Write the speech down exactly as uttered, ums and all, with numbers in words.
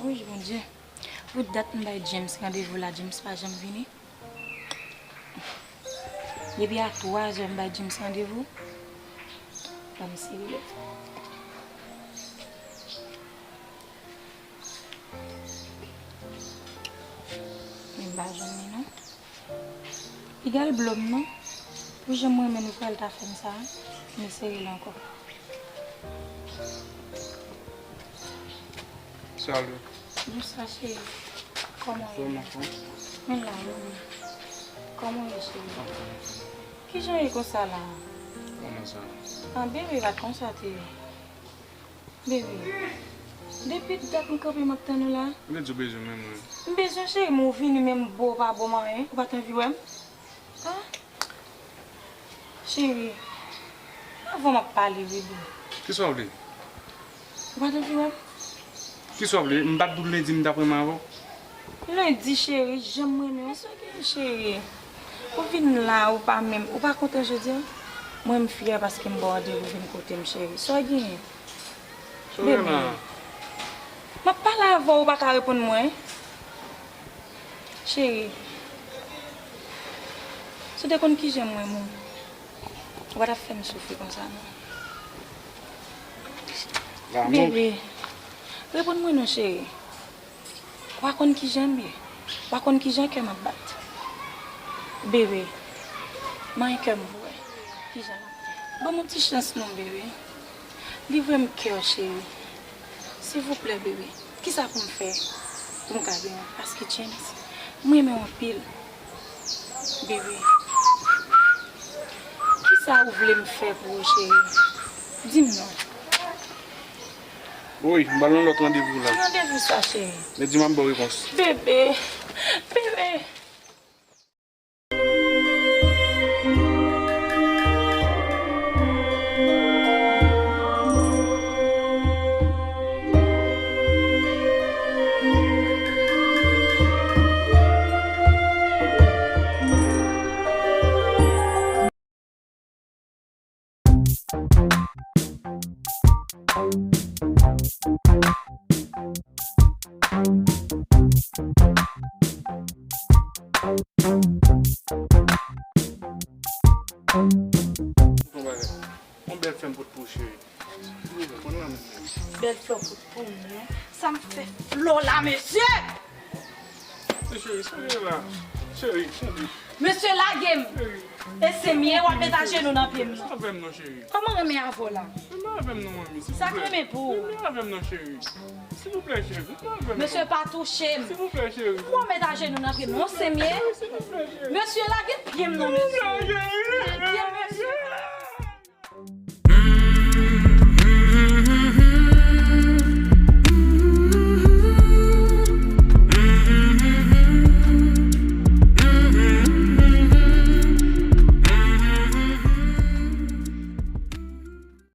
Wi, Bondye. Pou dat m bay James randevou la, James pa janm vini. Depi a twa zè m bay James randevou, pa m serye. Men m pa jwenn li non. Piga l blo m non. Pou jan m renmen nou pral ta fè m sa, m eseye l ankò. Salut. Bonswa cheri. Kòman w ye? Kòman w ye? Mwen la wi. Kòman w ye cheri? Kijan w ye konsa la? Kòman sa? Ah bebe, pa t konsa te ye. Bebe, depi dat m kanpe m ap tann ou la. Ou te di w bezwen mwen mwen. M bezwen cheri, men w vini menm bo w pa bo m anyen, ou pa t anvi wè m. Ah. Cheri, avan m ap pale bebe. Kisa w vle? Ou pa t anvi wè m? Kisa w vle? M pa t di w lendi m t ap renmen avè w? Lendi cheri, jan m renmen w. Sa w gen cheri? Ou vin la, ou pa menm, ou pa kontan jodi a? Mwen m fyè paske m ba w randevou vin kote m cheri. Sa w genyen? Bebe, m ap pale avè w, ou pa ka reponn mwen. Cheri, si w te konn kijan m renmen w, ou pa t ap fè m soufri konsa non. Bebe, reponn mwen non cheri. Ou pa konn kijan m ye. Ou pa konn kijan kè m ap bat. Bebe, manyen kè m pou wè kijan l ap fè. Ban m yon ti chans non bebe. Livre m kè w cheri. Silvouplè bebe. Kisa pou m fè pou m ka genyen w? Paske James, m renmen w anpil. Bebe, kisa ou vle m fè pou ou cheri? Di m non. Woy, m ba l yon lòt randevou la. Ki randevou sa cheri? Lendi m ap ba w repons. Bebe, bebe. Yon bèl fè m pot pou ou, cheri. Bèl fè w pot pou mwen. Sa m fè Flo la, mesye! Cheri, sa w ye la? Cheri, cheri. Mesye, lage m! Cheri. E se m ye, w ap met ajenou nan pye m nan. Avè m non, cheri. Kòman renmen avè w la? Renmen avè m non, manmi, silvouplè. Sa k renmen pou ou? Renmen avè m non, cheri. Silvouplè, cheri, renmen avè m non. Mesye, pa touche m. Silvouplè, cheri. W ap met ajenou nan pye m non, se m ye. Cheri, silvouplè, cheri. Mesye, lage pye m non, mesye. Silvouplè, cheri. Lage pye m, mesye.